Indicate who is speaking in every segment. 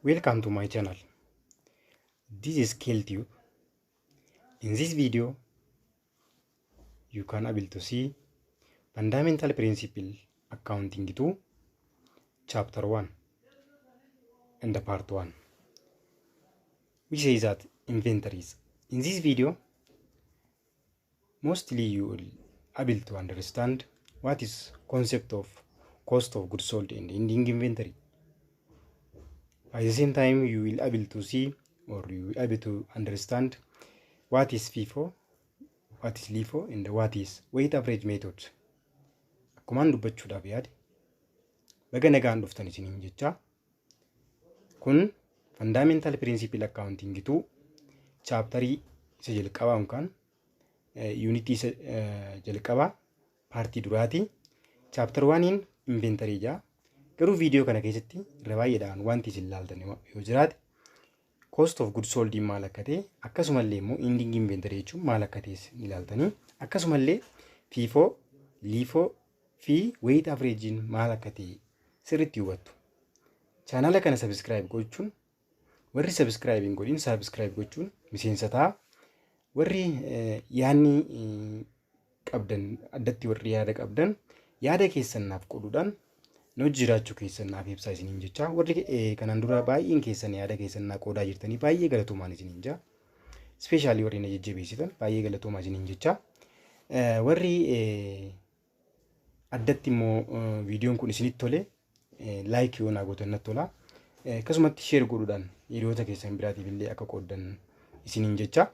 Speaker 1: Welcome to my channel. This is KillTube. In this video, you can able to see Fundamental Principle Accounting 2, Chapter 1 and the Part 1. We say that inventories. In this video, mostly you will able to understand what is concept of cost of goods sold and ending inventory. At the same time, you will able to see or you will able to understand what is FIFO, what is LIFO, and what is weight average method. Akkumaan dubbachuudhaaf yaade, baga nagaan dhuftan isiniin jecha. Kun Fundamental Principle Accounting 2 chapterii isa jalqabaa yookaan unitii isa jalqabaa partii duraati. Chapter 1 inventory jaa. Garuu viidiyoo kana keessatti irra baay'eedhaan wanti isin ilaaltan yoo jiraate, cost of goods sold maal akka ta'e, akkasumallee immoo ending inventory jechuun maal akka ta'e ilaaltanii, akkasumallee FIFO, LIFO fi weight average maal akka ta'e sirriitti hubattu. Chaanala kana subscribe gochuun, warri subscribe hin godhin subscribe gochuun miseensa ta'a. Warri yaadni qabdan, addatti warri yaada qabdan, yaada keessan naaf qooduudhaan nu jiraachuu keessan naaf ibsaa isiniin jecha. Warri kanaan dura baay'een keessan yaada keessan naa qoodaa jirtanii, baay'ee galatoomaan isiniin jaa. Especially warri na jajjabeessitan, baay'ee galatoomaa isiniin jecha. Warri addatti immoo viidiyoon kun isinitti tole, like yoo naa gootan natti tola. Akkasumatti share godhuudhaan hiriyoota keessan biraatiif illee akka qooddan isiniin jecha.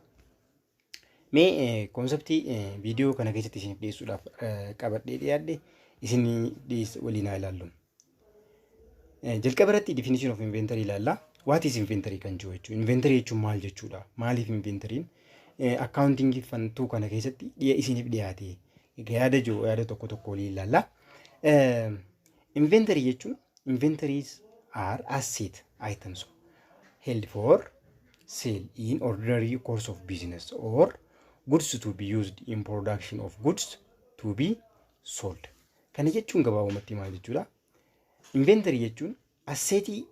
Speaker 1: Mee conceptii viidiyoo kana keessatti isiniif dhiyeessuudhaaf qabadhee dhiyaadhe isin waliin haa ilaallu. Jalqaba irratti definition of inventory ilaalla. What is inventory kan jiru jechuudha. Inventory jechuun maal jechuudha? Maaliif inventoryn accounting fantuu kana keessatti isiniif dhiyaate? Yaada jiru, yaada tokko tokko waliin ilaalla. Inventory jechuun, inventories are asset items held for sale in ordinary course of business or goods to be used in production of goods to be sold. Kana jechuun gabaabumatti maal jechuudha? Inventory jechuun assetii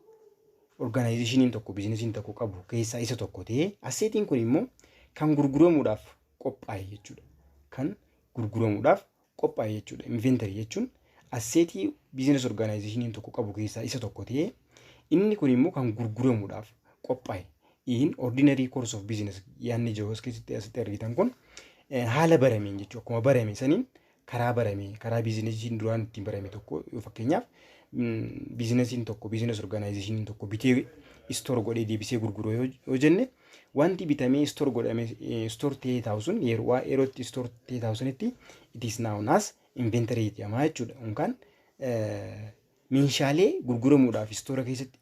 Speaker 1: organizationiin tokko, businessiin tokko qabu keessaa isa tokko ta'ee, assetiin kun immoo kan gurguramuudhaaf qophaa'e jechuudha. Kan gurguramuudhaaf qophaa'e jechuudha. Inventory jechuun assetii business organizationiin tokko qabu keessaa isa tokko ta'ee, inni kun immoo kan gurguramuudhaaf qophaa'e. In ordinary course of business yaadni jiru as keessatti asitti argitan kun haala barameen jechuudha. Akkuma barame saniin, karaa barame, karaa businessiin duraan ittiin barame tokko, fakkeenyaaf businessiin tokko, business organizationiin tokko bitee store godhee deebisee gurguru yoo jenne, wanti bitamee store godhame, store ta'ee taa'u sun, yeroo yerootti store ta'ee taa'u sunitti it is known as inventory jedhama jechuudha. Yookaan meeshaalee gurguramuudhaaf store keessatti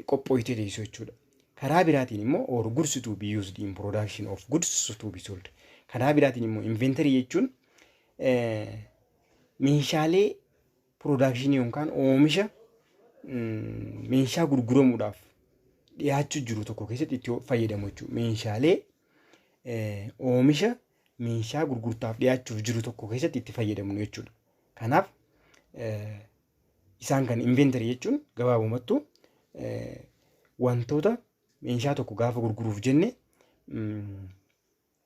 Speaker 1: qophooyitee teessu jechuudha. Karaa biraatiin immoo or goods to be used in production of goods to be sold. Karaa biraatiin immoo inventory jechuun meeshaalee productionii yookaan oomisha meeshaa gurguramuudhaaf dhiyaachuu jiru tokko keessatti itti fayyadamu jechuudha. Meeshaalee oomisha meeshaa gurgurtaaf dhiyaachuuf jiru tokko keessatti itti fayyadamnu jechuudha. Kanaaf isaan kan inventory jechuun gabaabumattuu wantoota meeshaa tokko gaafa gurguruuf jenne,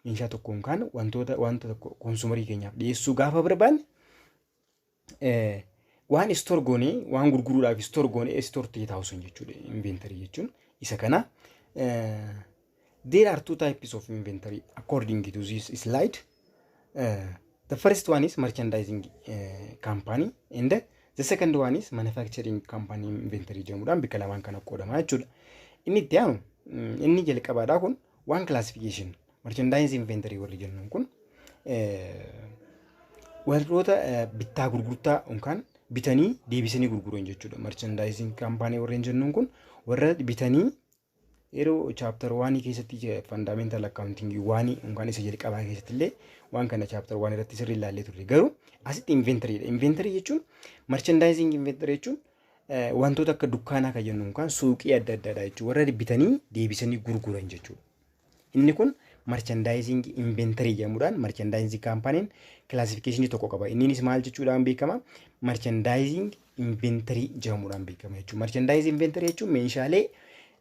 Speaker 1: meeshaa tokko yookaan wantoota wanta tokko consumerii keenyaaf dhiyeessuu gaafa barbaanne, waan store goonee, waan gurguruudhaaf store goonee, store ta'ee taa'u sun jechuudha inventory jechuun isa kana. There are two types of inventory according to this slide. The first one is merchandising company and the second one is manufacturing company inventory jedhamuudhaan bakka lamaan kana qoodama jechuudha. Inni itti aanu, inni jalqabaadhaa kun waan classification merchandising inventory warri jennuun kun warroota bittaa gurgurtaa yookaan bitanii deebisanii gurguran jechuudha. Merchandising company warreen jennuun kun warra bitanii, yeroo chapter oneii keessatti, fundamental accounting oneii yookaan isa jalqabaa keessatti illee waan kana chapter one irratti sirrii ilaallee turre. Garuu asitti inventorydha. Inventory jechuun, merchandising inventory jechuun wantoota akka dukkaanaa kan jennu yookaan suuqii adda addaadha jechuudha. Warra bitanii deebisanii gurguran jechuudha. Inni kun merchandising inventory jedhamuudhaan merchandising companyn classificationii tokko qaba. Innis maal jechuudhaan beekama? Merchandising inventory jedhamuudhaan beekama jechuudha. Merchandising inventory jechuun meeshaalee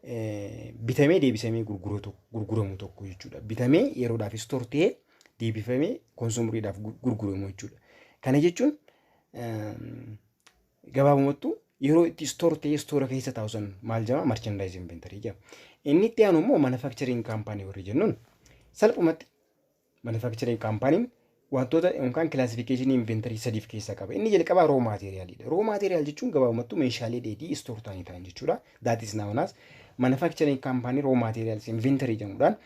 Speaker 1: Bitamee deebisamee gurguramu tokko jechuudha. Bitamee yeroodhaaf store ta'ee deebifamee consumeriidhaaf gurguramu jechuudha. Kana jechuun gabaabumattuu yeroo itti store ta'ee store keessa taa'u san maal jedhama? Merchandise inventory jedhama. Inni itti aanu immoo manufacturing company warri jennuun, salphumatti manufacturing companyn wantoota yookaan classificationii inventory sadiif keessaa qaba. Inni jalqabaa raw materialidha. Raw material jechuun gabaabumattuu meeshaalee dheedhii store ta'anii ta'an jechuudha. That is known as manufacturing company raw materials inventory jedhamuudhaan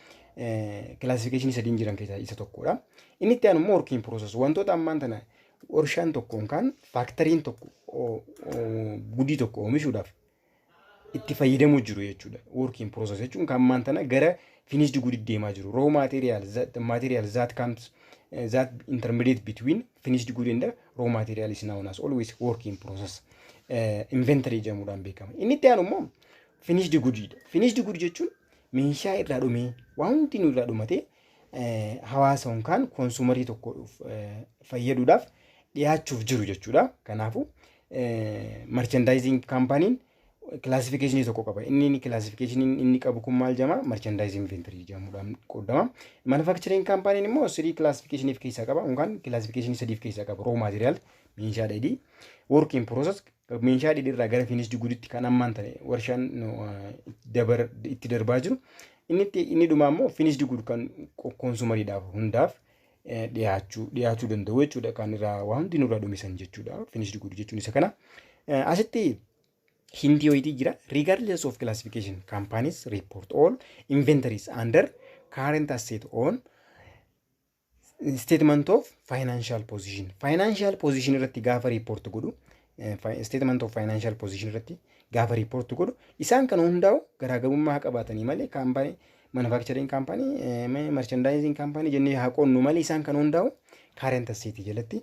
Speaker 1: classificationii sadiin jiran keessaa isa tokkodha. Inni itti aanu immoo work in process, wantoota ammaan tana warshaan tokko yookaan factoryn tokko goodii tokko oomishuudhaaf itti fayyadamuu jiru jechuudha. Work in process jechuun kan ammaan tana gara finished good deemaa jiru. Raw material that, material that comes that intermediate between finished good and the raw material is known as always work in process inventory jedhamuudhaan beekama. Inni itti aanu immoo finished goodidha. Finished good jechuun meeshaa irraa dhumee, waan hundi irraa dhumatee, hawaasa yookaan consumerii tokko fayyaduudhaaf dhiyaachuuf jiru jechuudha. Kanaafuu merchandising companyn classificationii tokko qaba. Inni classificationiin inni qabu kun maal jedhama? Merchandising inventory jedhamuudhaan qoodama. Manufacturing companyn immoo three classificationii of keessaa qaba yookaan classificationii sadiif keessaa qaba. Raw material, meeshaa dheedhii, work in process, meeshaa dheedhii irraa gara finished gooditti kan ammaan ta'e warshaan itti darbaa jiru. Inni dhumaa immoo finished good kan consumeriidhaaf hundaaf dhiyaachuu danda'u jechuudha. Kan irraa waan hundi nurraa dhumisan jechuudha. Finished good jechuun isa kana. Asitti hintii wayitii jira. Regardless of classification, companies report all inventories under current asset on statement of financial position. Financial position irratti gaafa report godhu, statement of financial position irratti gaafa report godhu, isaan kan hundaa'u garaagarummaa haa qabaatanii malee, company manufacturing company, merchandising company jennee haa qoonnu malee, isaan kan hundaa'u current asset jalatti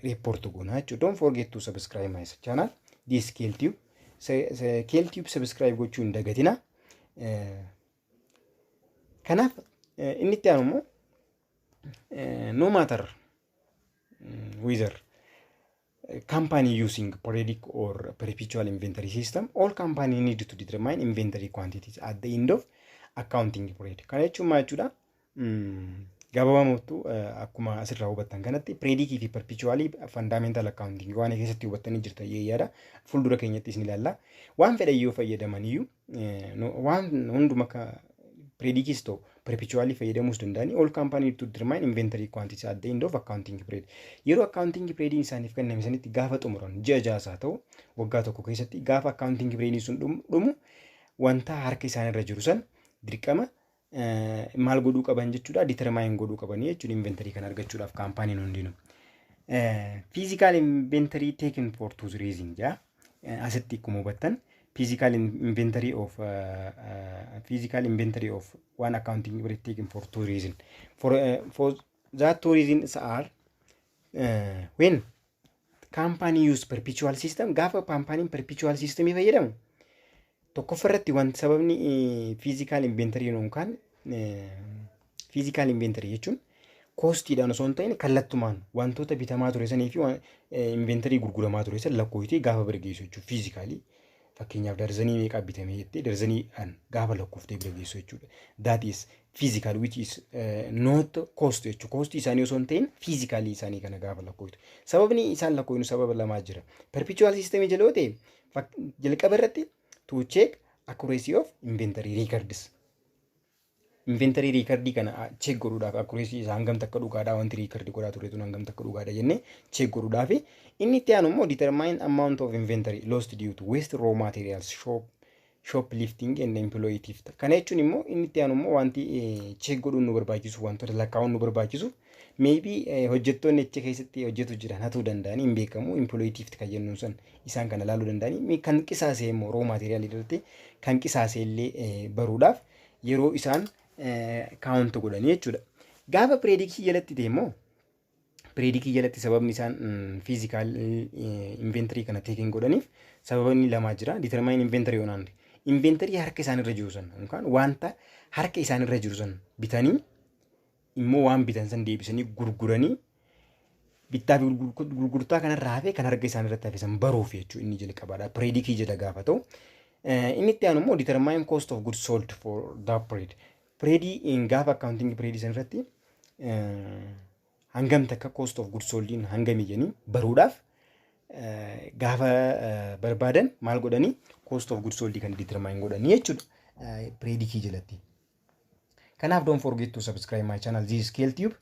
Speaker 1: report goona jechuudha. Don't forget to subscribe my channel, this KLTube. KLTube subscribe gochuu hin dagatina. Kanaaf inni itti aanu immoo, no matter whether company using periodic or perpetual inventory system, all company need to determine inventory quantities at the end of accounting period. Kana jechuun maal jechuudha? Gabaabumatti akkuma asirraa hubattan kanatti periodicii fi perpetualii fundamental accounting waan keessatti hubattanii jirtan yaada, fuuldura keenyatti isin ilaalla. Waan fedhan yoo fayyadaman iyyuu, waan hunduma akka periodicis ta'u perpetualii fayyadamuus danda'anii, all company to determine inventory quantity at the end of accounting period. Yeroo accounting period isaaniif kenname sanitti gaafa xumuran, ji'a ja'as haa ta'u waggaa tokko keessatti gaafa accounting period sun dhumu, wanta harka isaanirra jiru san dirqama maal godhuu qaban jechuudha? Determine godhuu qabanii jechuudha inventory kan argachuudhaaf companyn hundinuu. Physical inventory taken for two reason jaa. Asitti akkuma hubattan physical inventory of one accounting period taken for two reason. For that two reasons are when company use perpetual system, gaafa companyn perpetual system fayyadamu, tokkoffaa irratti wanti sababni physical inventory yookaan physical inventory jechuun costiidhaan osoo hin ta'in kallattumaan wantoota bitamaa ture sanii fi inventory gurguramaa ture san lakkoofitee gaafa bira geessu jechuudha physically. Fakkeenyaaf darzanii meeqaa bitamee jettee darzaniidhaan gaafa lakkooftee bira geessu jechuudha. That is physical, which is not cost jechuudha. Costii isaanii osoo hin ta'in physically isaanii kana gaafa lakkooftu. Sababni isaan lakkoofnu sababa lamaa jira. Perpetual system jala yoo ta'e, jalqaba irratti to check accuracy of inventory records. Inventory recordii kana check godhuudhaaf, accuracy isaa hangam takka dhugaadhaa, wanti record godhaa ture tun hangam takka dhugaadha jennee check godhuudhaaf. Inni itti aanu immoo determine amount of inventory lost due to waste raw materials, shoplifting and employee theft. Kana jechuun immoo inni itti aanu immoo wanti check godhuun nu barbaachisu, wantoota lakkaa'uun nu barbaachisu, maybe hojjettoonni achi keessatti hojjetu jiran hatuu danda'anii hin beekamu, employee theft kan jennuun san isaan kana ilaaluu danda'anii, kan qisaasee immoo raw material irratti kan qisaasee illee baruudhaaf yeroo isaan count godhanii jechuudha. Gaafa periodicii jalatti ta'e immoo, periodicii jalatti sababni isaan physical inventory kana taken godhaniif sababni lamaa jira. Determine inventory on hand. Inventory harka isaanirra jiru san yookaan wanta harka isaanirra jiru san bitanii immoo waan bitan san deebisanii gurguranii bittaa fi gurgurtaa kanarraa hafe kan harka isaanirratti hafe san baruuf jechuudha inni jalqabaadha. Periodicii jala gaafa ta'u. Inni itti aanu immoo determine cost of goods sold for that period. Periodii gaafa accounting period san irratti hangam takka cost of goods sold hangami jedhanii baruudhaaf gaafa barbaadan maal godhanii, cost of goods sold kan determine godhanii jechuudha periodii kii jalatti. Kanaaf don't forget to subscribe my channel, this is KLTube.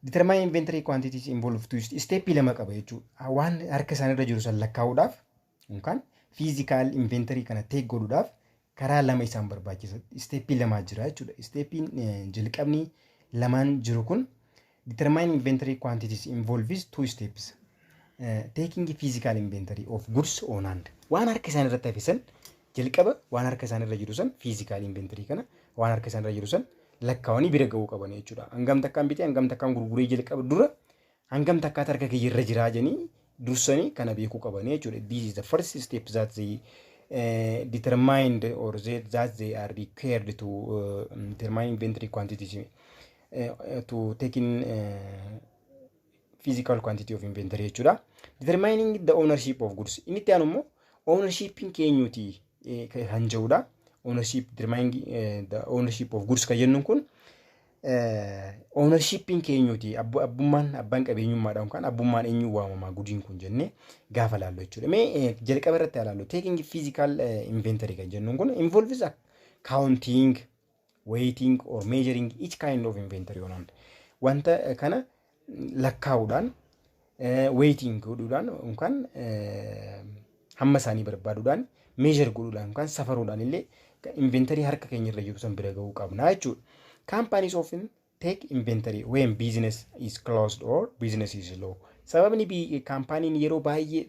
Speaker 1: Determine inventory quantities involved to step lama qaba jechuudha. Waan harka isaanirra jiru san lakkaa'uudhaaf yookaan physical inventory kana take godhuudhaaf karaa lama isaan barbaachisa. Step lamaa jira jechuudha. Steppiin jalqabni lamaan jiru kun determine inventory quantities involves two steps. Taking physical inventory of goods on hand. Waan harka isaan irratti hafe san jalqaba, waan harka isaan irra jiru san, physical inventory kana, waan harka isaan irra jiru san lakkaa'anii bira ga'uu qaban jechuudha. Hangam takkaan bitee, hangam takkaan gurguree, jalqaba dura hangam takkaatu harka kiyya irra jiraa jedhanii dursanii kana beekuu qaban jechuudha. This is the first step that they determined or that they are required to determine inventory quantities, to take in physical quantity of inventory jechuudha. Determining the ownership of goods. Inni itti aanu immoo ownershipiin keenyuti kan jedhudha. Ownership, determining the ownership of goods kan jennuun kun ownershipiin keenyuti, abbummaan, abbaan qabeenyummaadhaan yookaan abbummaan eenyu waamamaa goodiin kun jennee gaafa laallu jechuudha. Mee jalqaba irratti ilaallu, taking physical inventory kan jennuun kun involves counting, weighting or measuring each kind of inventory on hand. Wanta kana lakkaa'uudhaan, weighting godhuudhaan yookaan hamma isaanii barbaaduudhaan, measure godhuudhaan yookaan safaruudhaan illee inventory harka keenya irra jiru san bira ga'uu qabna jechuudha. Companies often take inventory when business is closed or business is low. Sababni kaampaaniin yeroo baay'ee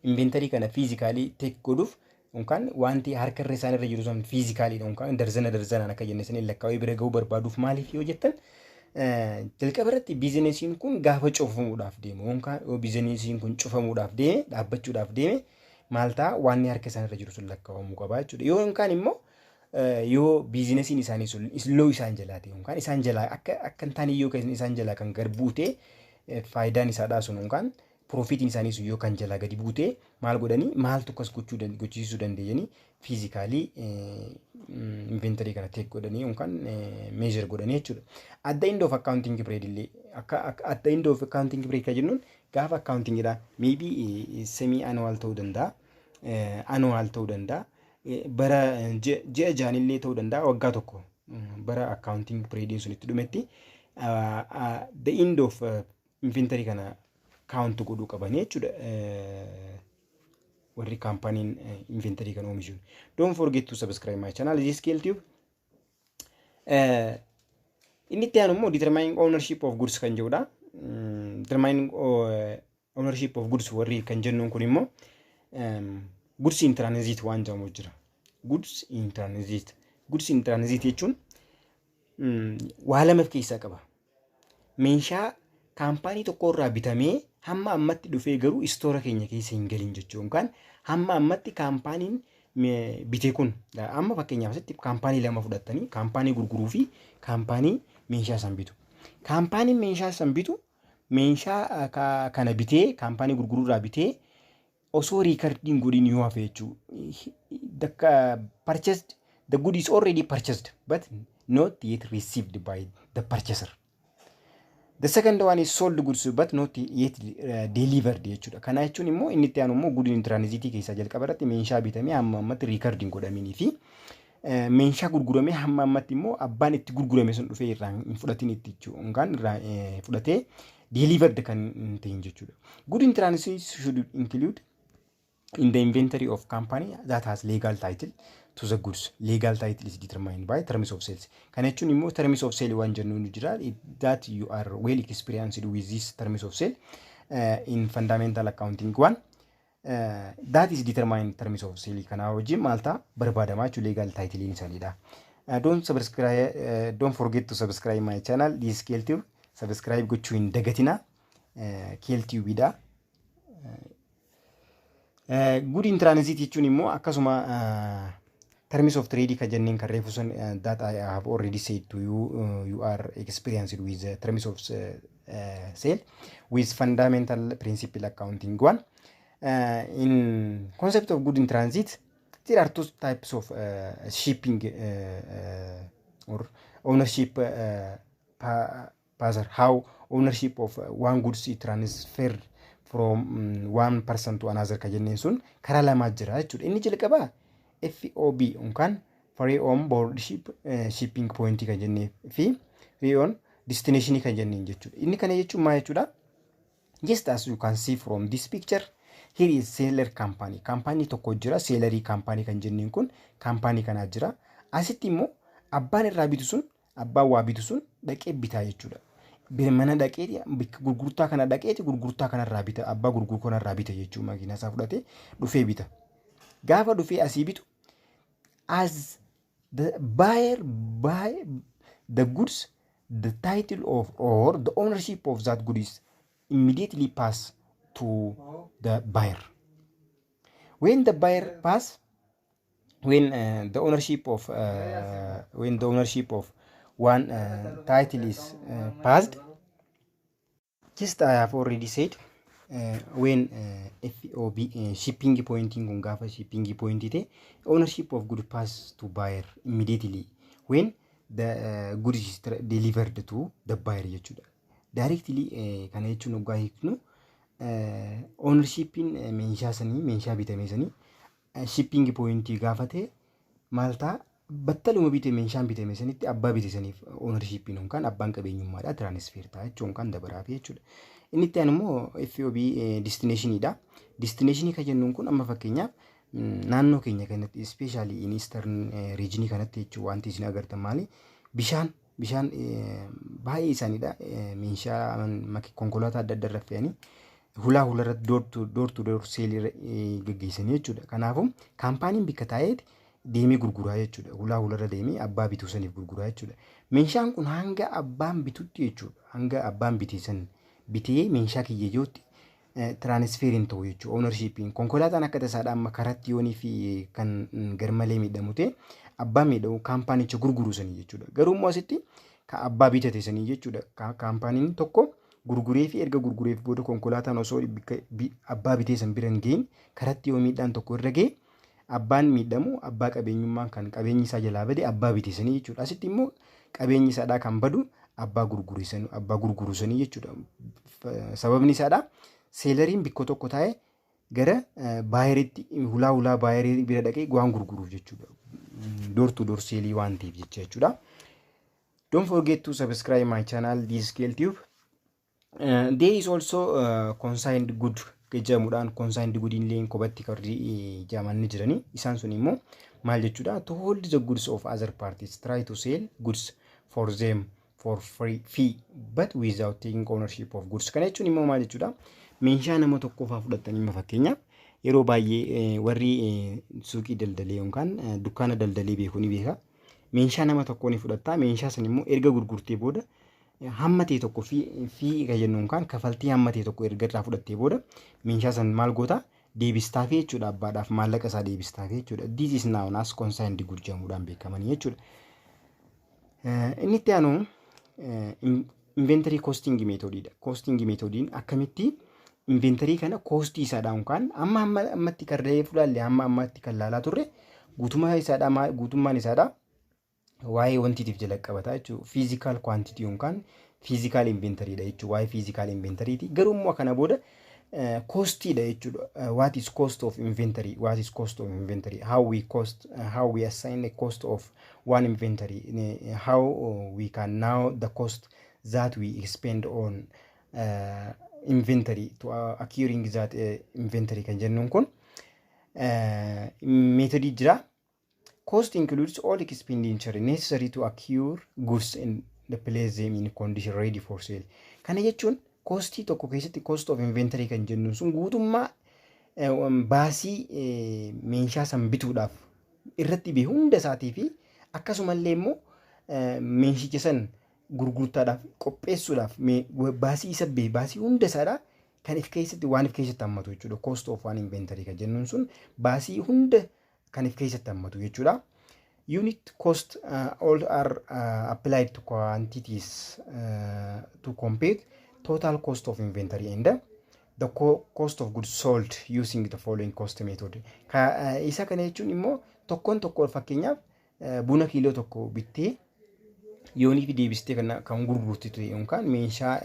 Speaker 1: inventory kana physically take godhuuf yookaan wanti harka irra isaan irra jiru sun physically yookaan darzana darzanaan akka jenne sanii lakkaa'ee bira ga'uu barbaaduuf maaliif yoo jettan, jalqaba irratti businessiin kun gaafa cufamuudhaaf deemu yookaan yoo businessiin kun cufamuudhaaf deeme, dhaabbachuudhaaf deeme, maal ta'a, waan harka isaan irra jiru sun lakkaa'amuu qaba jechuudha. Yoo yookaan immoo yoo businessiin isaanii sun low isaan jalaa ta'e yookaan isaan jalaa akka hin taane, yoo isaan jalaa kan gad buute, faayidaan isaadhaa sun yookaan profitiin isaanii sun yoo kan jalaa gadi buute, maal godhanii, maaltu akkas gochuu gochisiisuu dandeenyanii physically inventory kana take godhanii yookaan measure godhanii jechuudha. At the end of accounting period illee, akka at the end of accounting period kan jennuun gaafa accountingidha, maybe semi annual ta'uu danda'a, annual ta'uu danda'a, bara ji'a 6 illee ta'uu danda'a, waggaa tokko, bara accounting periodiin sun itti dhumetti the end of inventory kana count godhuu qabanii jechuudha. Warri kaampaniin inventory kan oomishu. Don't forget to subscribe my channel, this Tube. Inni itti aanu immoo determining ownership of goods kan jedhudha. Determining ownership of goods warri kan jennuun kun immoo goods in transit waan jedhamu jira. Goods in transit. Goods in transit jechuun waa lama of keessaa qaba. Meeshaa kaampaanii tokko irraa bitamee hamma ammatti dhufee garuu store keenya keessa hin galin jechuun, yookaan hamma ammatti kaampaaniin bite kun, amma fakkeenyaaf asitti kaampaanii lama fudhattanii, kaampaanii gurguruu fi kaampaanii meeshaa san bitu. Kaampaaniin meeshaa san bitu meeshaa kana bitee, kaampaanii gurguruu irraa bitee osoo recordiin godhin yoo hafe jechuudha. The purchased, the good is already purchased but not yet received by the purchaser. The second one is sold goods but not yet delivered jechuudha. Kana jechuun immoo inni itti aanu immoo good in transit keessaa jalqaba irratti meeshaa bitamee hamma ammatti record hin godhaminii fi meeshaa gurguramee hamma ammatti immoo abbaan itti gurgurame sun dhufee irraa hin fudhatin itti jechuudha. Yookaan irraa fudhatee delivered kan hin ta'in jechuudha. Good in transit should include in the inventory of company that has legal title to the goods. Legal title is determined by terms of sales. Kana jechuun immoo terms of sale waan jennu ni jira, that you are well experienced with this terms of sale in fundamental accounting one. That is determined terms of sale kana wajjin maal ta'a barbaadamaa jechuun legal title isaaniidha. Don't forget to subscribe my channel, this KLTube. Subscribe gochuu hin dagatina. KLTube dha. Good in transit jechuun immoo akkasuma Terms of trade kan jenneen kan reefu sun, that I have already said to you, you are experienced with the terms of sale with fundamental principle accounting one. In concept of good in transit, there are two types of shipping or ownership passer, how ownership of one goods is transferred from one person to another kan jenneen sun karaa lamaa jira jechuudha. Inni jalqabaa FOB yookaan free on board ship, shipping point kan jennee fi free on destination kan jenneen jechuudha. Inni kana jechuun maal jechuudha? Just as you can see from this picture, here is seller company. Company tokko jira, sellerii company kan jenneen kun company kanaa jira. Asitti immoo abbaan irraa bitu sun, abbaan waa bitu sun dhaqee bitaa jechuudha. Mana dhaqeeti, bakka gurgurtaa kana dhaqeeti, gurgurtaa kanarraa bita, abbaa gurguru kanarraa bita jechuudha. Makiinaa isaa fudhatee dhufee bita. Gaafa dhufee asii bitu, as the buyer buy the goods, the title of or the ownership of that good is immediately pass to the buyer. When the buyer pass, when the ownership of when the ownership of one title is passed, just I have already said, when FOB shipping pointing kun gaafa shipping point ta'e, ownership of good pass to buyer immediately when the good is delivered to the buyer jechuudha. Directly kana jechuun hoggaa hiiknu, ownershipiin meeshaa sanii, meeshaa bitame sanii, shipping point gaafa ta'e maal ta'a? Battaluma bite, meeshaan bitame sanitti abbaa bite saniif ownershipiin yookaan abbaan qabeenyummaadha transfer ta'a jechuun yookaan dabaraaf jechuudha. Inni itti aanu immoo FOB destinationidha. Destinationii kan jennuun kun amma fakkeenyaaf naannoo keenya kanatti, especially in eastern region kanatti jechuun, wanti isin agartan maali? Bishaan baay'ee isaaniidha. Meeshaa konkolaataa adda addaa irra fe'anii hulaa hula irratti door to door saleii geggeessanii jechuudha. Kanaafuu companyn bakka taa'eeti deemee gurguraa jechuudha. Hulaa hularra deemee abbaa bituu saniif gurguraa jechuudha. Meeshaan kun hanga abbaan bitutti jechuudha. Hanga abbaan bitee san bitee meeshaa kiyya jirutti transferiin ta'u jechuudha. Ownershipiin konkolaataan akka tasaadha amma karatti yoonii fi kan garmalee miidhamu ta'e, abbaan miidhamu companycha gurguru sanii jechuudha. Garuu immoo asitti kan abbaa bitate sanii jechuudha. Companyn tokko gurguree fi erga gurgureef booda konkolaataan osoo abbaa bitee san bira hin gahin karatti yoo miidhaan tokko irra gahe, abbaan miidhamu, abbaa qabeenyummaan kan qabeenyi isaa jalaa bade abbaa bitee sanii jechuudha. Asitti immoo qabeenyi isaadhaa kan badu abbaa gurguru sanii jechuudha. Sababni isaadhaa selleriin bakka tokko taa'ee gara buyeritti, hulaa hulaa buyerii bira dhaqee waan gurguruuf jechuudha. Door to door saleii waan ta'eef jecha jechuudha. Don't forget to subscribe my channel, Dscale Tube. There is also consigned good jedhamuudhaan, consigned good illee kophatti warri jedhaman ni jirani. Isaan sun immoo maal jechuudha? To hold the goods of other parties, try to sell goods for them for free fee but without taking ownership of goods. Kana jechuun immoo maal jechuudha? Meeshaa nama tokko faa fudhatanii, immoo fakkeenyaaf yeroo baay'ee warri suuqii daldalee yookaan dukkaana daldalee beeku ni beeka. Meeshaa nama tokkoo ni fudhatta. Meeshaa san immoo erga gurgurtee booda hamma ta'e tokko fee kan jennu yookaan kafaltii hamma ta'e tokko erga irraa fudhattee booda meeshaa san maal goota? Deebistaafi jechuudha, abbaadhaaf maallaqa isaa deebistaafi jechuudha. This is known as consigned good jedhamuudhaan beekamanii jechuudha. Inni itti aanu inventory costing methodidha. Costing methodiin akkamitti inventory kana costii isaadhaan yookaan amma amma ammatti kan reefu laalle, hamma ammatti kan laalaa turre guutummaa isaadhaa, guutummaan isaadhaa waa'ee wantiitiif jala qabata jechuudha. Physical quantity yookaan physical inventoryidha jechuudha. Waa'ee physical inventoryti. Garuu immoo kana booda costiidha jechuudha. What is cost of inventory? What is cost of inventory? How we cost, how we assign the cost of one inventory? How we can know the cost that we expend on inventory to acquiring that inventory kan jennuun kun methodii jira. Cost includes all expenditure necessary to acquire goods and the place them in condition ready for sale. Kana jechuun costii tokko keessatti cost of inventory kan jennu sun guutummaa baasii meeshaa san bituudhaaf irratti bahe hunda isaatii fi akkasumallee immoo meeshicha san gurgurtaadhaaf qopheessuudhaaf baasii isa bahe, baasii hunda isaadhaa kan if keessatti waan if keessatti hammatu jechuudha. Cost of one inventory kan jennuun sun baasii hunda kan if keessatti hammatu jechuudha. Unit cost all are applied to quantities to compute total cost of inventory and the cost of goods sold using the following cost method. Isa kana jechuun immoo tokkoon tokko, fakkeenyaaf, buna kiiloo 1 bittee yoonii fi deebistee kan gurgurtu ta'e, yookaan meeshaa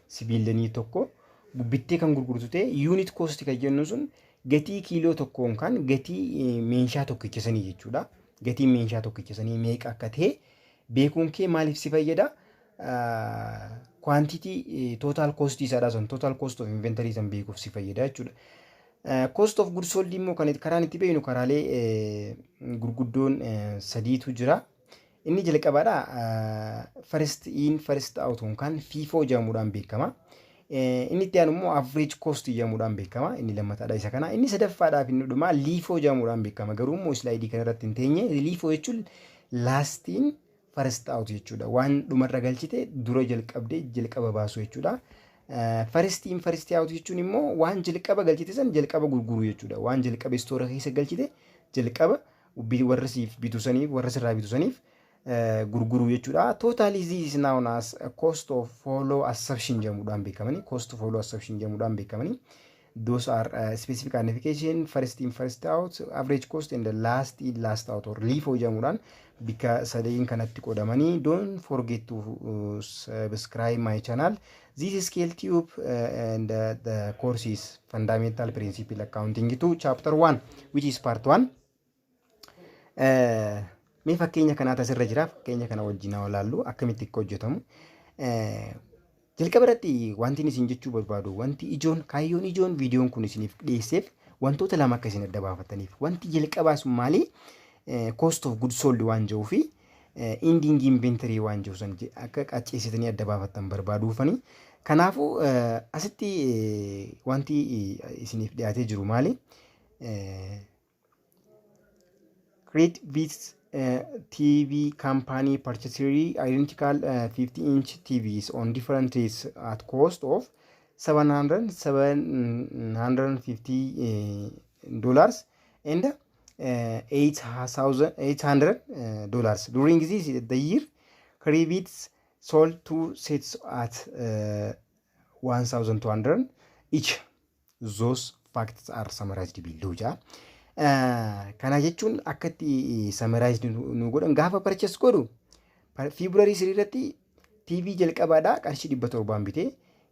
Speaker 1: sibiilanii tokko bittee kan gurgurtu ta'e, unit cost kan jennu sun gatii kiiloo 1 yookaan gatii meeshaa tokkicha sanii jechuudha. Gatiin meeshaa tokkicha sanii meeqa akka ta'e beekuun kee maaliif si fayyada? Quantity total cost isaadhaa san, total cost of inventory san beekuuf si fayyada jechuudha. Cost of goods sold immoo kan karaan itti beeknu karaalee gurguddoon sadiitu jira. Inni jalqabaadha first in first out yookaan FIFO jedhamuudhaan beekama. Inni itti aanu immoo average cost jedhamuudhaan beekama. Inni lammataadha isa kana. Inni sadaffaadhaaf inni dhumaa LIFO jedhamuudhaan beekama. Garuu immoo slide kana irratti hin teenye. LIFO jechuun last in first out jechuudha. Waan dhumarra galchite dura jalqabdee jalqaba baasu jechuudha. First in first out jechuun immoo waan jalqaba galchite san jalqaba gurguru jechuudha. Waan jalqaba store keessa galchite jalqaba warra siif bitu saniif, warra sirraa bitu saniif gurguruu jechuudha. Totally this is known as cost of flow assumption jedhamuudhaan beekamani. Cost of flow assumption jedhamuudhaan beekamani. Those are specific identification, first in first out, average cost and the last in last out or LIFO jedhamuudhaan bikka sadeen kanatti qoodamanii. Don't forget to subscribe my channel. This is Scale Tube and the course is Fundamental Principle Accounting 2 Chapter 1, which is part 1. Mee fakkeenya kanaatu asirra jira. Fakkeenya kana wajjin haa ilaallu akkamitti akka hojjetamu. Jalqaba irratti wanti isin jechuu barbaadu, wanti ijoon, kaayyoon ijoon viidiyoon kun isiniif dhiyeesseef wantoota lama akka isin adda baafataniif. Wanti jalqabaa sun maali? Cost of goods sold waan jedhuu fi ending inventory waan jiru san akka qacceessitanii adda baafattan barbaaduufani. Kanaafuu asitti wanti isiniif dhiyaatee jiru maali? Create Beats TV company purchased identical 50 inch TVs on different days at cost of 700 750 dollars and 8800 dollars. During this the year, Credits sold two sets at 1200 each. Those facts are summarized below jaa. Kana jechuun akka itti summarized nu godhan, gaafa purchase godhu February 3 irratti TV jalqabaadhaa qarshii 700n bitee,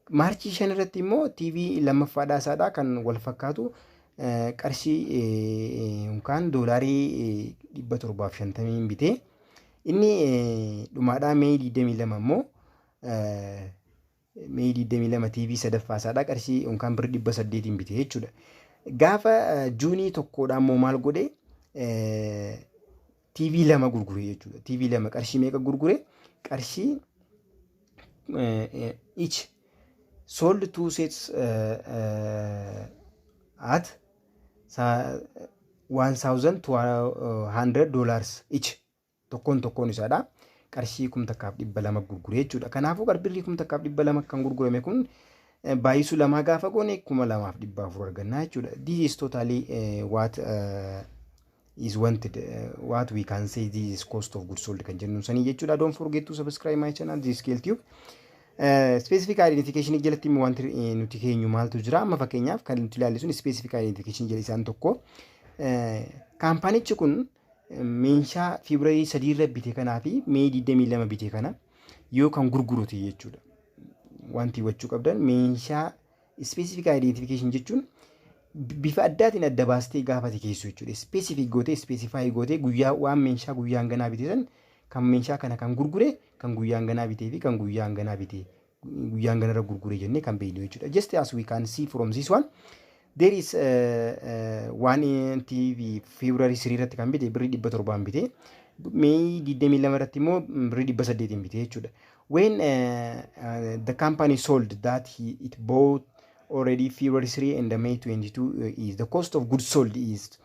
Speaker 1: March 5 irratti immoo TV lammaffaadhaa isaadhaa kan wal fakkaatu qarshii yookaan doolaarii 750n bitee, inni dhumaadhaa May 22 immoo, May 22 TV sadaffaa isaadhaa qarshii yookaan birrii 800n bitee jechuudha. Gaafa June 1dhaa immoo maal godhe? TV lama gurgure jechuudha. TV lama qarshii meeqa gurgure? Qarshii each sold two sets at $1200 each, tokkoon tokkoon isaadha. Qarshii 1200 gurgure jechuudha. Kanaafuu birrii 1200 kan gurgurame kun baay'isuu lamaa gaafa goone 2400 argannaa jechuudha. This is totally what is wanted, what we can say this is cost of goods sold kan jennu sanii jechuudha. Don't forget to subscribe my channel, this is Scale Tube. Specific identification jalatti immoo wanti nuti keenyu maaltu jira? Amma fakkeenyaaf kan nuti ilaalle sun specific identification jala isaan tokko, kaampaanichi kun meeshaa February 3 irra bite kanaa fi May 22 bite kana yoo kan gurgurute jechuudha. Wanti hubachuu qabdan, meeshaa specific identification jechuun bifa addaatiin adda baastee gaafate keessu jechuudha. Specific gootee, specify gootee, guyyaa waan meeshaa guyyaan ganaa bite san, kan meeshaa kana kan gurgure, kan guyyaan ganaa bitee fi kan guyyaan ganaa bitee guyyaan ganarra gurgure jennee kan beeknu jechuudha. Just as we can see from this one, there is one TV February 3 irratti kan bite birrii 700n bite, May 22 irratti immoo birrii 800n bite jechuudha. When the company sold that it bought already February 3 and the May 22 is the cost of goods sold is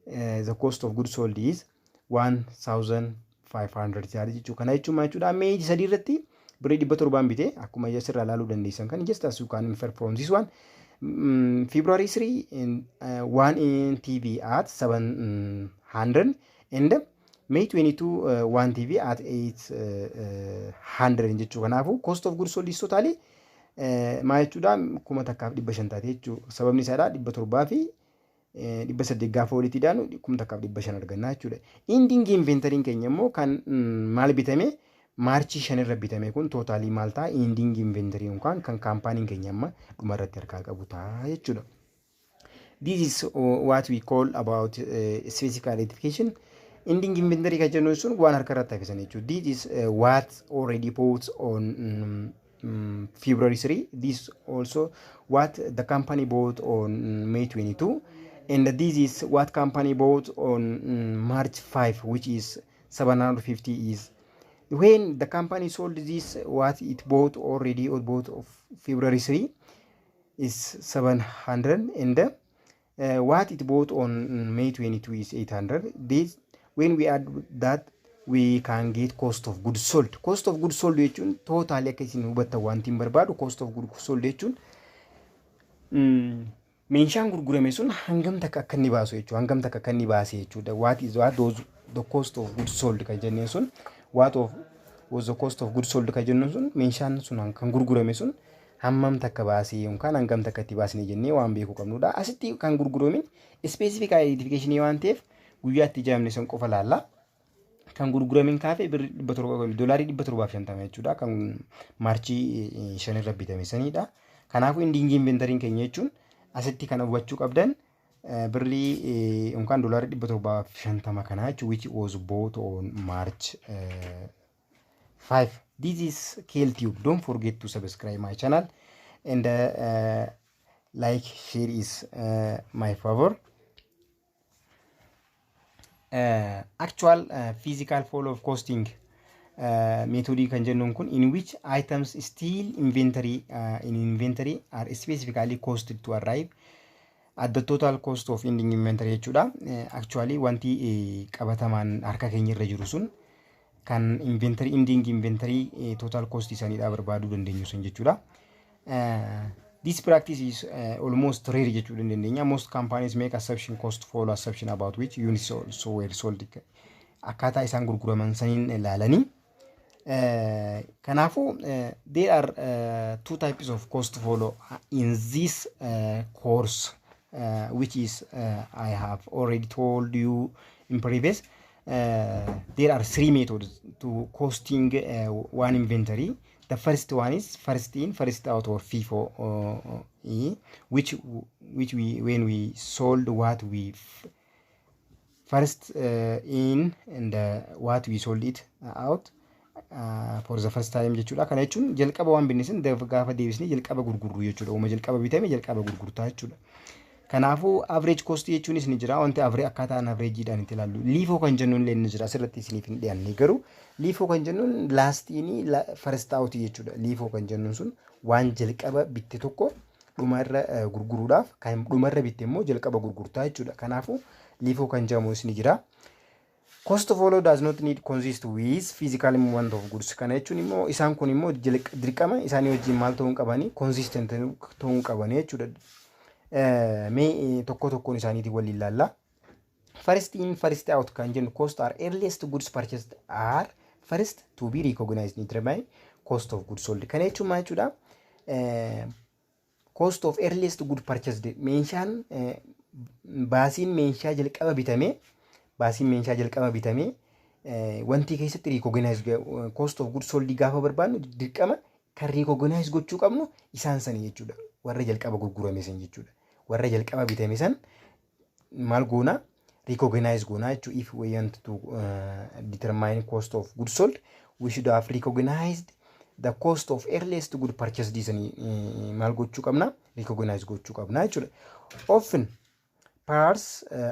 Speaker 1: the cost of goods sold is 1500 jechuudha. Kana jechuun maal jechuudha? May 3 irratti birrii 700n bite, akkuma asirraa ilaaluu dandeessan kan, just as you can infer from this one. February 3 in, one in TV at 700 and May 22 one TV at 800. May 22 one TV at 800 jechuu. Kanaafuu cost of goods sold is totally maal jechuudha? 1500 taate jechuudha. Sababni isaadha 700 fi 800 gaafa walitti idaanu 1500 arganna jechuudha. Ending inventory keenya immoo kan maal bitame? March 5 irra bitame kun total maal ta'a? Ending inventory yookaan kan kaampaaniin keenya amma dhumarratti harkaa qabu ta'a jechuudha. This is what we call about specific identification. Ending inventory kan jennu sun waan harka irratti hafisan jechuudha. This is what already bought on February 3. This also what the company bought on May 22. And this is what company bought on March 5, which is 750, is when the company sold this. What it bought already or bought of February 3 is 700, and what it bought on May 22 is 800. This, when we add that, we can get cost of goods sold. Cost of goods sold jechuun totally akka isin hubattan wanti hin barbaadu, cost of goods sold jechuun meeshaan gurgurame sun hangam takka akka inni baasu jechuudha. Hangam takka akka inni baase jechuudha. What is what those the cost of goods sold kan jenneen sun, what of was the cost of goods sold kan jennuun sun, meeshaan sun kan gurgurame sun hammam takka baasee yookaan hangam takka itti baasne jennee waan beekuu qabnudha. Asitti kan gurguramin specific identification waan ta'eef guyyaa itti ijaaramne sun qofa laalla. Kan gurguramin kaafee birri 700, $750 jechuudha. Kan March 5 irra bitame sanidha. Kanaafuu ending inventory keenya jechuun asitti kan hubachuu qabdan birrii yookaan $750 kanaa jechuun, which was bought on March 5. This is KLTube. Don't forget to subscribe my channel and like, share is my favor. Actual physical flow of costing method kan jennuun kun, in which items still inventory in inventory are specifically costed to arrive at the total cost of ending inventory jechuudha. Actually wanti qabatamaan harka keenya irra jiru sun kan inventory, ending inventory total cost isaaniidha barbaaduu dandeenyu sun jechuudha. This practice is almost rare jechuu dandeenya. Most companies make assumption, cost follow assumption about which units also were sold. Akkaataa isaan gurguraman saniin ilaalanii. Kanaafuu there are two types of cost follow in this course, which is I have already told you in previous. There are three methods to costing one inventory. The first one is first in, first out, or FIFO, E, which we when we sold what we first in and what we sold it out for the first time jechuudha. Kana jechuun jalqaba waan binne sun gaafa deebisnee jalqaba gurgurru jechuudha. Uuma jalqaba bitame jalqaba gurgurtaa jechuudha. Kanaafuu average cost jechuunis ni jira. Wanti average akkaataan averageiidhaan itti ilaallu. LIFO kan jennuun illee ni jira. Asirratti isiniif hin dhiyaanne garuu LIFO kan jennuun last in, first out jechuudha. LIFO kan jennuun sun waan jalqaba bitte tokko dhumarra gurguruudhaaf, kan dhumarra bitte immoo jalqaba gurgurtaa jechuudha. Kanaafuu LIFO kan jedhamus ni jira. Cost follow does not need consist with physical movement of goods. Kana jechuun immoo isaan kun immoo dirqama isaanii wajjin maal ta'uu hin qabanii? Consistent ta'uu hin qabanii jechuudha. Mee tokko tokkoon isaaniitiin waliin ilaalla. First in, first out kan jennu, cost are earliest goods purchased are first to be recognized in determine cost of goods sold. Kana jechuun maal jechuudha? Cost of earliest good purchased, meeshaan baasiin meeshaa jalqaba bitamee, baasiin meeshaa jalqaba bitamee wanti keessatti recognize cost of goods sold gaafa barbaadnu dirqama kan recognize gochuu qabnu isaan sani jechuudha. Warra jalqaba gurgurame san jechuudha. Warra jalqaba bitame san maal goona? Recognize goona jechuudha. If we want to determine cost of goods sold, we should have recognized the cost of earliest good purchased sanii maal gochuu qabna? Recognize gochuu qabna jechuudha. Often prior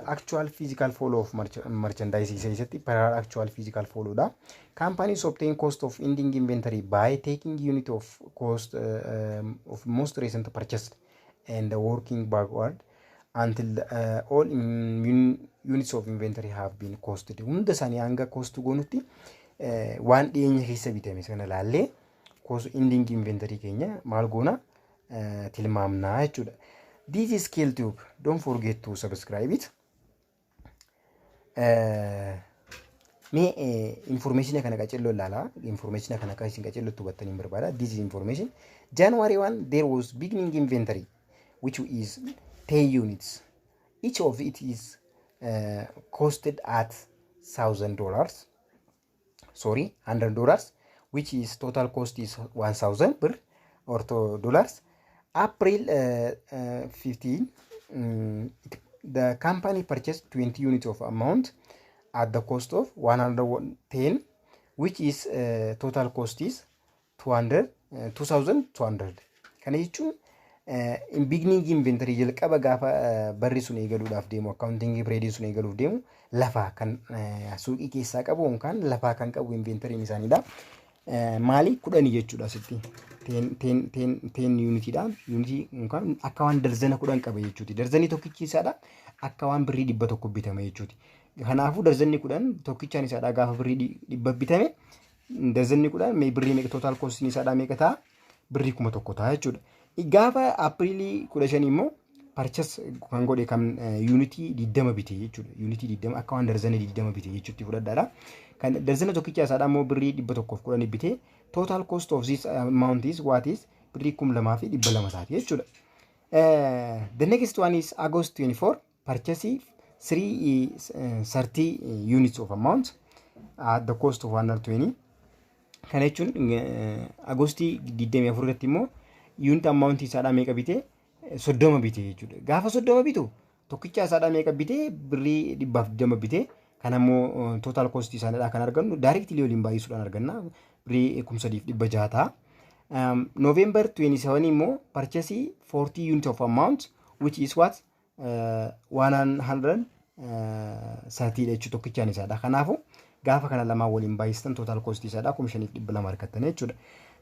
Speaker 1: actual physical flow of merchandise keessatti prior actual physical flow dha. Companies obtain cost of ending inventory by taking unit of cost of most recent purchase and working backward until all units of inventory have been costed. Hunda isaanii hanga cost goonutti waan dhiyeenya keessa bitame sana laallee cost ending inventory keenya maal goona? Tilmaamnaa jechuudha. This is ScaleTube. Don't forget to subscribe it. Mee information kana qacelloo ilaala. Information kana akka isin qacellootti hubattanii barbaada. This is information. January 1, there was beginning inventory, which is 10 units. Each of it is costed at $1,000. Sorry, $100, which is total cost is 1,000 birr or to dollars. April 15, the company purchased 20 units of amount at the cost of 110, which is total cost is 200, 2200. Kana jechuun in beginning inventory jalqaba gaafa barri sun eegaluudhaaf deemu, accounting period sun eegaluuf deemu, lafaa kan suuqii keessaa qabu yookaan lafaa kan qabu inventory isaaniidha. Maali, 10 jechuudha asitti. 10 unitiidha. Unitii yookaan akka waan darzana 10 qaba jechuuti. Darzanii tokkichi isaadha akka waan birrii 100 bitame jechuuti. Kanaafuu darzanni 10 tokkichaan isaadha gaafa birrii 100 bitame, darzanni 10 birrii meeqa, total costiin isaadha meeqa ta'a? Birrii 1000 ta'a jechuudha. Gaafa Apriilii 15 immoo purchase kan godhe kan unitii 20 bite jechuudha. Unitii 20 akka waan darzana 20 bite jechuutti fudhadhaadha. Kan darzana tokkicha isaadha immoo birrii 110 bite. Total cost of this amount is what is birrii 2200 taati jechuudha. The next one is August 24, purchase 3 30 units of amount at the cost of 120. Kana jechuun Agostii 24 irratti immoo unit amount isaadhaa meeqa bite? 30 bite jechuudha. Gaafa 30 bitu tokkicha isaadhaa meeqa bite? Birrii 120 bite. Kan ammoo total cost isaaniidhaa kan argannu directly waliin baay'isuudhaan arganna. Birrii 3600 ta'a. November 27 immoo purchase 40 unit of amount, which is what 130 jechuudha tokkichaan isaadha. Kanaafuu gaafa kana lamaan waliin baay'istan total cost isaadha 5200 argattan jechuudha.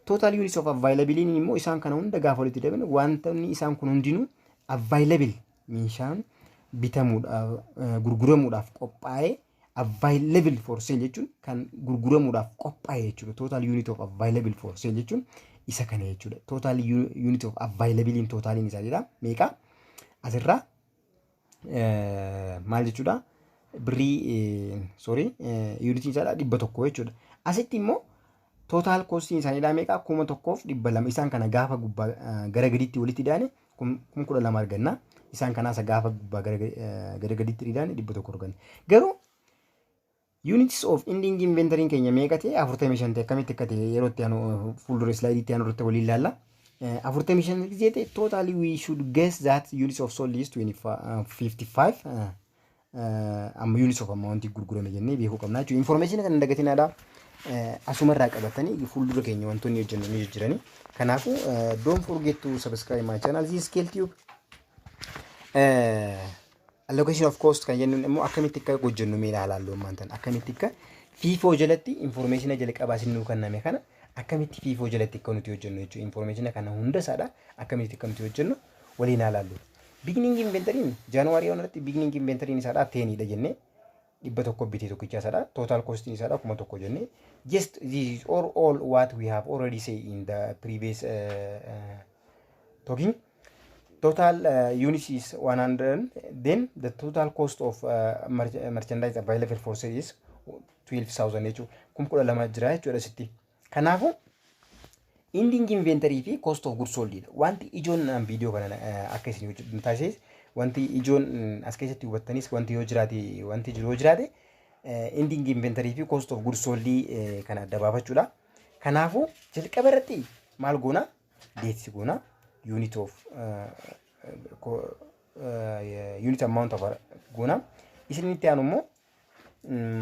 Speaker 1: Total units of availability immoo isaan kana hunda gaafa walitti dabalne, wantoonni isaan kun hundinuu available, meeshaan bitamuudhaaf, gurguramuudhaaf qophaa'ee, available for sale jechuun kan gurguramuudhaaf qophaa'e jechuudha. Total unit of available for sale jechuun isa kana jechuudha. Total unit of available totaliin isaaniidha. Meeqa? Asirraa maal jechuudha? Birrii, sorry, unitiin isaadha 100 jechuudha. Asitti immoo total costiin isaaniidha meeqa? 1200. Isaan kana gaafa gubbaa gara gadiitti walitti hidhaane 12,000 arganna. Isaan kanaas gaafa gubbaa gara gadiitti hidhaane 100 arganna. Garuu units of ending inventory keenya meeqa ta'e? 45 ta'e. Akkamitti akka ta'e yeroo itti aanu fuuldura slideiitti aanu irratti waliin ilaalla. 45 gisee ta'e, totally we should guess that units of sold is 55 amma units of amount gurgurame jennee beekuu qabna jechuudha. Information kana dagatinaadha. Asumarraa qabatanii fuuldura keenya wantoonni hojjennu ni jijjiirani. Kanaafuu don't forget to subscribe my channel, this Scale Tube. Allocation of cost kan jennuun immoo akkamitti akka hojjennu mee ilaalaa ammaan tan akkamitti akka FIFO jalatti information jalqabaa isin kenname kana akkamitti FIFO jalatti akka nuti hojjennu jechuudha. Information kana hunda isaadha akkamitti akka nuti hojjennu waliin ilaallu. Beginning inventory January irratti beginning inventory isaadha 10dha jennee, 100 bitee tokkicha isaadha. Total costiin isaadha 1000 jennee. Just this is all what we have already say in the previous talking. Total units is 100, then the total cost of merchandise available for sale is 12,000 jechuudha. 12,000 jira jechuudha sitti. Kanaafuu ending inventory fi cost of goods sold dha. Wanti ijoon viidiyoo kana akka isin hojjetu taasise, wanti ijoon as keessatti hubattanis wanti yoo jiraate, wanti jiru yoo jiraate, ending inventory fi cost of goods sold kana adda baafachuudha. Kanaafuu jalqaba irratti maal goona? Dates goona. Unit of unit amount of goona. Isin itti aanu immoo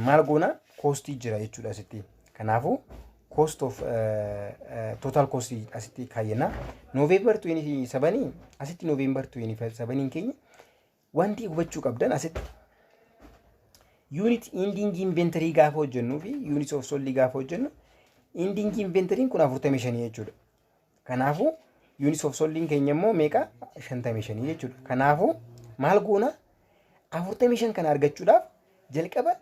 Speaker 1: maal goona? Costii jira jechuudha asitti. Kanaafuu cost of total cost asitti kaayyenna. November 27, asitti November 27 keenya wanti hubachuu qabdan asitti unit ending inventory gaafa hojjennuu fi units of sold gaafa hojjennu, ending inventory kun 45 jechuudha. Kanaafuu units of sold keenya immoo meeqa? 55 jechuudha. Kanaafuu maal goona? 45 kana argachuudhaaf jalqaba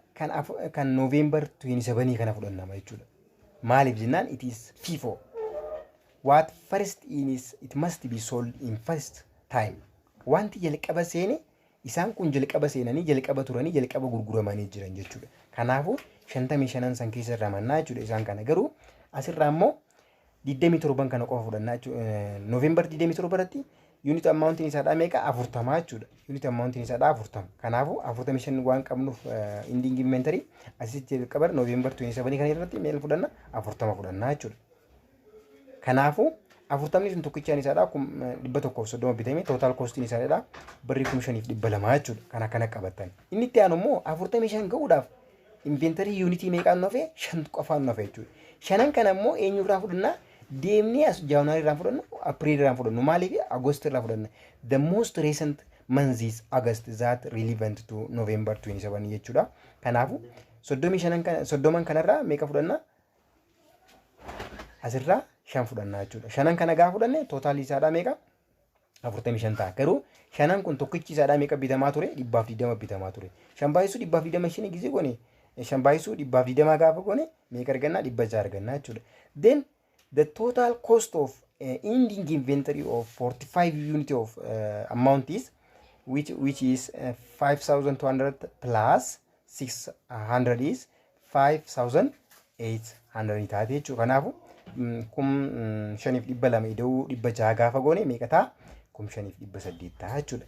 Speaker 1: kan November 27 kana fudhannama jechuudha. Maaliif jennaan, it is FIFO. What first in is it must be sold in first time. Wanti jalqaba seene, isaan kun jalqaba seenanii, jalqaba turanii, jalqaba gurguramanii jiran jechuudha. Kanaafuu 55 san keessa ramannaa jechuudha isaan kana. Garuu asirraa immoo 27 kana qofa fudhannaa jechuudha. November 27 irratti unit amountiin isaadhaa meeqa? 40 jechuudha. Unit amountiin isaadhaa 40. Kanaafuu 45 waan qabnuuf ending inventory asitti jalqaba November 27 kana irratti meeqa fudhanna? 40 fudhannaa jechuudha. Kanaafuu 40 sun tokkichaan isaadhaa 130 bitame, total costiin isaadhaa birrii 5200 jechuudha. Kana kana qabatan. Inni itti aanu immoo 45 ga'uudhaaf inventory unitii meeqaan nu hafe? Shan qofaan nu hafe jechuudha. Shanan kana immoo eenyurraa fudhannaa? Deemnee as January irraa fudhannu, April irraa fudhannu, maaliif August irraa fudhanna? The most recent month is August that relevant to November 27 jechuudha. Kanaafuu 35 kana, 30 kanarraa meeqa fudhanna? Asirraa shan fudhannaa jechuudha. Shanan kana gaafa fudhanne totalii isaadhaa meeqa? 45 ta'a. Garuu shanan kun tokkichi isaadhaa meeqa bitamaa ture? 120 bitamaa ture. Shan baay'isuu 120 shini gisee goone, shan baay'isuu 120 gaafa goone meeqa argannaa? 600 argannaa jechuudha. Then the total cost of ending inventory of 45 unit of amount is which is 5200 plus 600 is 5800 taate jechuudha. Kanaafuu 5200 ida'uu 600 gaafa goone meeqa ta'a? 5800 ta'a jechuudha.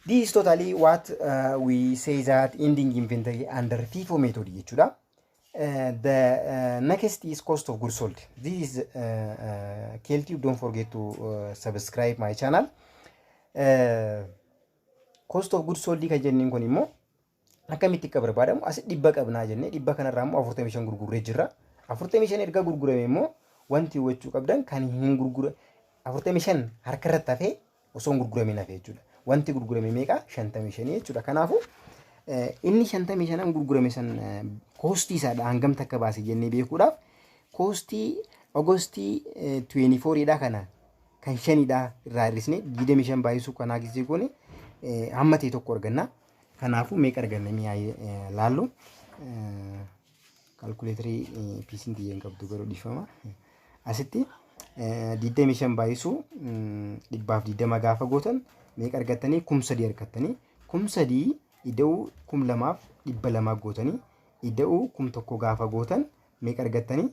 Speaker 1: This is totally what we say that ending inventory under FIFO method jechuudha. The next is cost of goods sold. This is KLTube. Don't forget to subscribe my channel. Cost of goods sold kan jenneen kun immoo akkamitti akka barbaadamu, as 100 qabnaa jennee, 100 kanarraa immoo 45 gurgurree jirra. 45 erga gurgurame immoo wanti hubachuu qabdan kan hin gurgura 45 harka irratti hafee osoo hin gurguramin hafe jechuudha. Wanti gurgurame meeqa? 55 jechuudha. Kanaafuu inni 55 gurgurame san costii isaadha hangam takka baase jennee beekuudhaaf costii Augustii 24 dha kana kan shanidha irraa hir'isne 25 baay'isuu kanaa gisee goone hamma ta'e tokko arganna. Kanaafuu meeqa arganna mi'a laallu. Calculatorii PC'n xiyya hin qabdu garuu dhiifama. Asitti 25 baay'isuu 120 gaafa gootan meeqa argattanii? 3000 argattanii. 3000 ida'uu 2200 gootanii ida'uu 1000 gaafa gootan meeqa argattanii?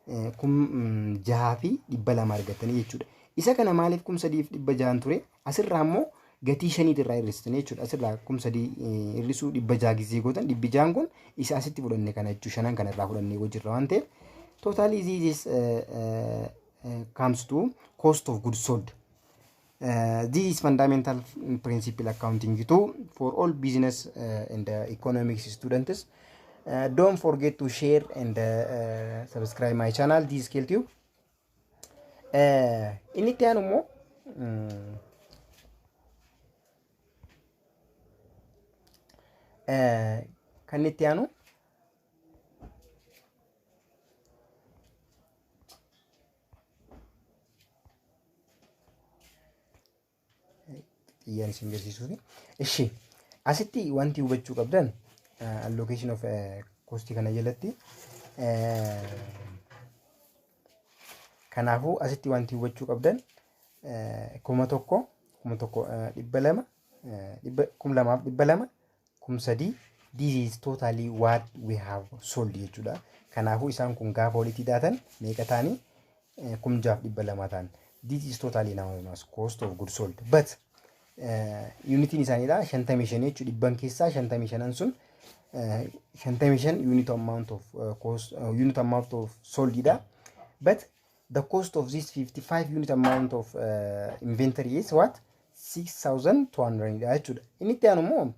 Speaker 1: 6200 argattanii jechuudha. Isa kana maaliif 3600 ture? Asirraa immoo gatii shaniit irraa hir'istanii jechuudha. Asirraa 3000 hir'isuu 600 gisee gootan 600 kun isa asitti fudhanne kana jechuudha. Shanan kana irraa fudhannee hojirra waan ta'eef totally this is comes to cost of goods sold. This is fundamental principle accounting too for all business and economics students. Don't forget to share and subscribe my channel. This is KLTube. Inni itti aanu immoo kan itti aanu xiyyaan isin agarsiisuufi. Ishi asitti wanti hubachuu qabdan allocation of cost kana jalatti, kanaafuu asitti wanti hubachuu qabdan 1000, 1200, 2200, 3000, this is totally what we have sold jechuudha. Kanaafuu isaan kun gaafa walitti hidhaatan meeqa ta'anii? 6200 ta'an. This is totally now as cost of goods sold. But unitiin isaaniidha 55 jechuudha. Dhibban keessaa 55 sun 55 unit amount of cost, unit amount of sold dha. But the cost of this 55 unit amount of inventory is what? 6200 dha jechuudha. Inni itti aanu immoo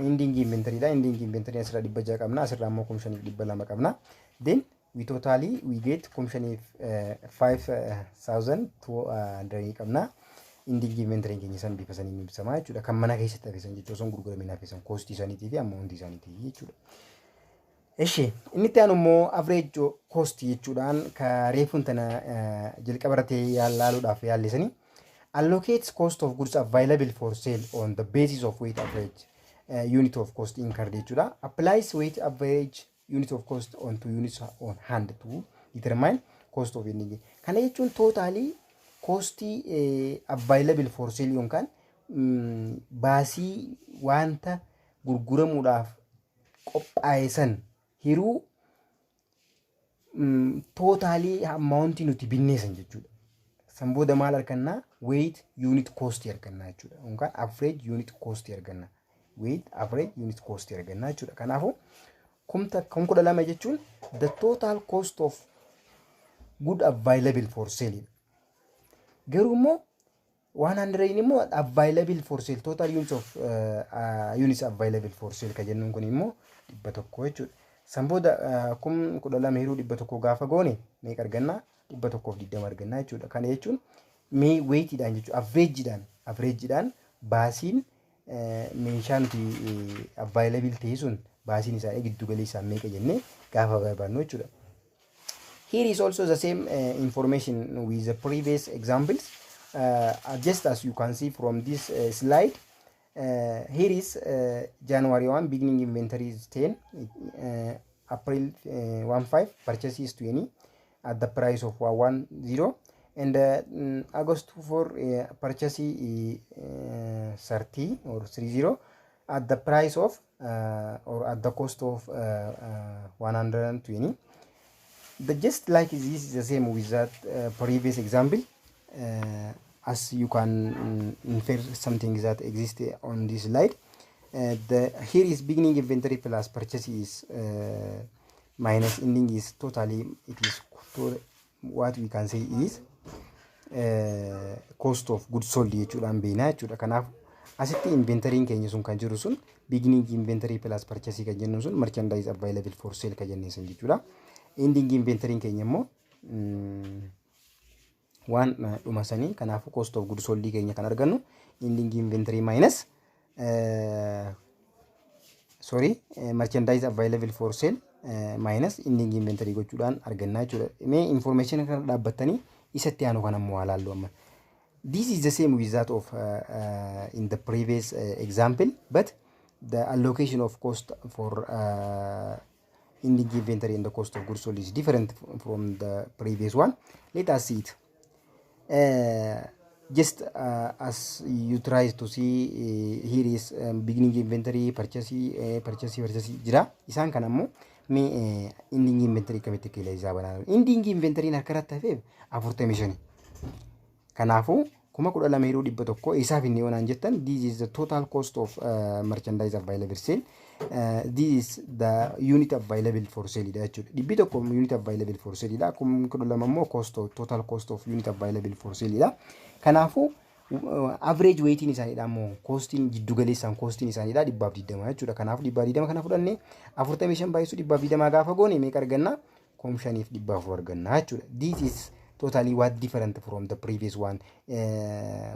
Speaker 1: ending inventory dha. Ending inventory asirraa 600 qabna. Asirraa immoo 5200 qabna. Then we totally we get 5200 qabna. Ending inventory keenya san bifa saniin ibsama jechuudha. Kan mana keessatti hafesan jechuudha. Osoo hin gurguramin hafesan costii isaaniitii fi amountii isaaniitii jechuudha. Eshi inni itti aanu immoo average cost jechuudhaan ka reefuun tana jalqaba irratti yaalaaluudhaaf yaallisanii allocates cost of goods available for sale on the basis of weight average unit of cost incurred jechuudha. Applies weight average unit of cost onto units on hand to determine cost of ending. Kana jechuun totally costii available for sale yookaan baasii wanta gurguramuudhaaf qophaa'e san Hiruu total amountii nuti binneessan jechuudha. San booda maal argannaa? Weight unit cost argannaa jechuudha. Yookaan average unit cost arganna. Weight average unit cost argannaa jechuudha. Kanaafuu 12,000 jechuun the total cost of good available for sale. Garuu immoo 100 immoo available for sale, total units of units available for sale ka jennuun kun immoo 100 jechuudha. San booda 12,000 hiruu 100 gaafa goone meeqa argannaa? 120 argannaa jechuudha. Kana jechuun mee weightiidhaan jechuudha. Averageiidhaan baasiin meeshaa nuti available ta'e sun baasiin isaanii giddu galeessaan meeqa jennee gaafa barbaadnu jechuudha. Here is also the same information with the previous examples. Just as you can see from this slide, here is January 1, beginning inventory is 10, April 1 5, purchase is 20 at the price of 110, and August 4, purchase 30 or 30 at the price of or at the cost of 120. The just like this is the same with that previous example. As you can infer something that exists on this slide, the here is beginning inventory plus purchase is minus ending is totally, it is what we can say is cost of goods sold jechuudhaan beekna jechuudha. Kanaaf asitti inventoryin keenya sun kan jiru sun beginning inventory plus purchase kan jennu sun merchandise available for sale kan jennee sun jechuudha. Ending inventoryin keenya immoo waan dhuma sanii. Kanaafuu cost of goods sold keenya kan argannu ending inventory minus, sorry, merchandise available for sale minus ending inventory gochuudhaan argannaa jechuudha. Mee information kana dhaabbattanii isatti aanu kan ammoo ilaallu amma. This is the same with that of in the previous example, but the allocation of cost for ending inventory and the cost of goods sold is different from the previous one. Let us see it. Just as you try to see, here is beginning inventory, purchase, purchase, purchase jira. Isaan kan ammoo mee ending inventory kamitti keela isaa banaa. Ending inventory harka irratti hafeef 45. Kanaafuu 12,000 hiruu 100 isaaf inni yoonaan jettan, this is the total cost of merchandise available sale. This is the unit available for sale dha jechuudha. 100 unit available for sale dha. 12,000 immoo cost of total cost of unit available for sale dha. Kanaafuu average weightiin isaaniidha immoo costiin jiddu galeessaan costiin isaaniidha 120 jechuudha. Kanaafuu 120 kana fudhannee 45 baay'isuu 120 gaafa goone meeqa arganna? 5,400 arganna jechuudha. This is totally what different from the previous one.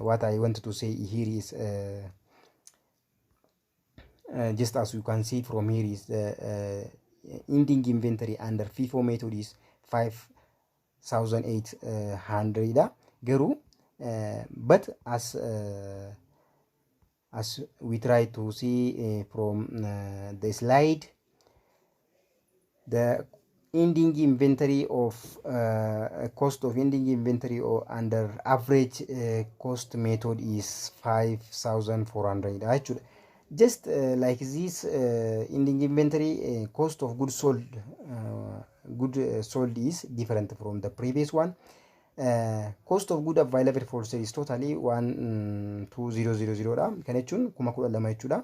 Speaker 1: What I wanted to say here is just as you can see from here is the ending inventory under FIFO method is 5800 dha. Garuu but as we try to see from the slide, the ending inventory of cost of ending inventory or under average cost method is 5400 jechuudha. Just like this, ending inventory cost of goods sold, good sold is different from the previous one. Cost of good available for sale is totally 12000 dha. Kana jechuun 12,000 jechuudha.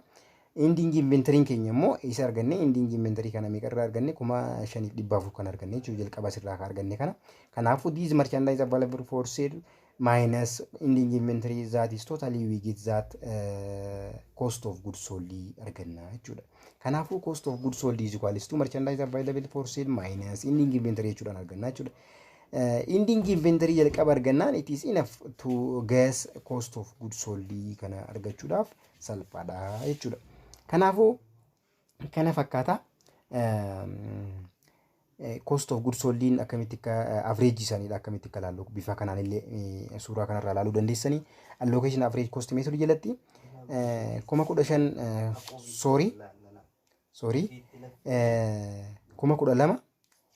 Speaker 1: Ending inventory keenya immoo isa arganne? Ending inventory kana meeqa irraa arganne? 5,400 kan arganne jechuudha, jalqaba asirraa kan arganne kana. Kanaafuu this merchandise available for sale minus ending inventory, that is totally we get that cost of goods sold arganna jechuudha. Kanaafuu cost of goods sold is equals to merchandise available for sale minus ending inventory jechuudhaan arganna jechuudha. Ending inventory jalqaba argannaan it is enough to guess cost of goods sold kana argachuudhaaf salphaadha jechuudha. Kanaafuu kana fakkaata. Cost of goods soldiin akkamitti akka average isaaniidha akkamitti akka ilaallu bifa kanaan illee suuraa kanarraa ilaaluu dandeessanii. Allocation average cost method jalatti 15,000, sorry, 12,000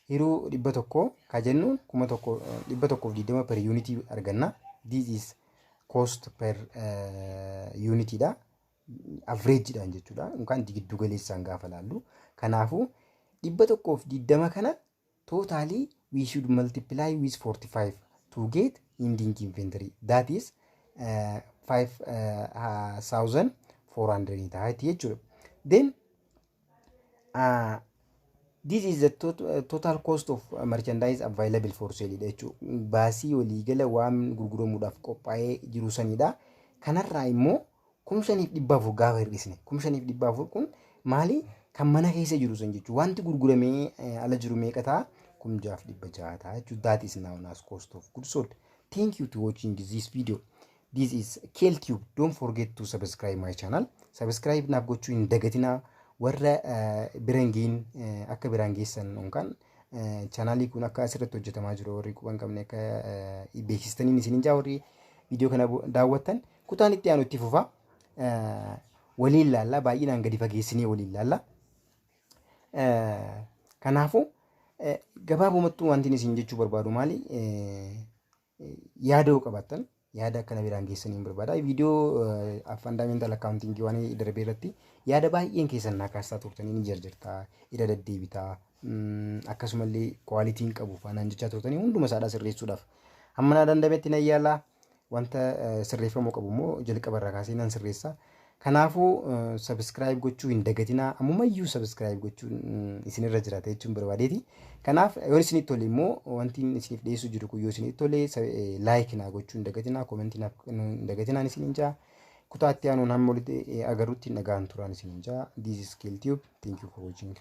Speaker 1: hiruu 100 ka jennuun 1,120 per unit arganna. This is cost per unit dha. Average dhaan jechuudha. Yookaan giddu galeessaan gaafa laallu. Kanaafuu 120 kana totally we should multiply with 45 to get ending inventory, that is 5400 ta'a jechuudha. Then this is the total cost of merchandise available for sale dha jechuudha. Baasii waliigala waan gurguramuudhaaf qophaa'ee jiru sanidha. Kanarraa immoo 5400 gaafa hir'isne, 5400 kun maali? Kan mana keessa jiru san jechuudha. Wanti gurguramee ala jiru meeqa ta'a? 6600 ta'a jechuudha. That is known as cost of goods sold. Thank you to watching this video. This is KLTube. Don't forget to subscribe my channel. Subscribe naaf gochuu hin dagatinaa. Warra biraan geessan, akka biraan geessan yookaan chaanaalii kun akka asirratti hojjetamaa jiru warri quban qabne akka beeksistaniin isin jaa. Warri viidiyoo kana daawwattan, kutaan itti aanu itti fufa. Waliin laalla, baay'inaan gadi fageessinee waliin laalla. Kanaafuu gabaabumattuu wanti isin jechuu barbaadu maali? Yaada yoo qabaattan yaada akkana biraan geessanii hin barbaada. Viidiyoo fundamental accounting waan darbee irratti yaada baay'een keessan naa kaasaa turtanii, ni jarjartaa, irra deddeebitaa, akkasumallee qualityn qabu faanaan jechaa turtanii, hunduma isaadhaa sirreessuudhaaf hamma naa danda'ametti nan yaala. Wanta sirreeffamuu qabu immoo jalqaba irraa kaasee nan sirreessa. Kanaafuu subscribe gochuu hin dagatinaa. Ammumayyuu subscribe gochuun isinirra jiraata jechuun barbaadeeti. Kanaaf yoo isinitti tole immoo, wanti isiniif dhiyeessuu jiru kun yoo isinitti tole, like naa gochuu hin dagatinaa, comment naaf hin dagatinaan isiniin jaa. Kutaa itti aanuun hamma walitti agarrutti nagaan turaan isiniin jaa. This is Tube. Thank you for watching.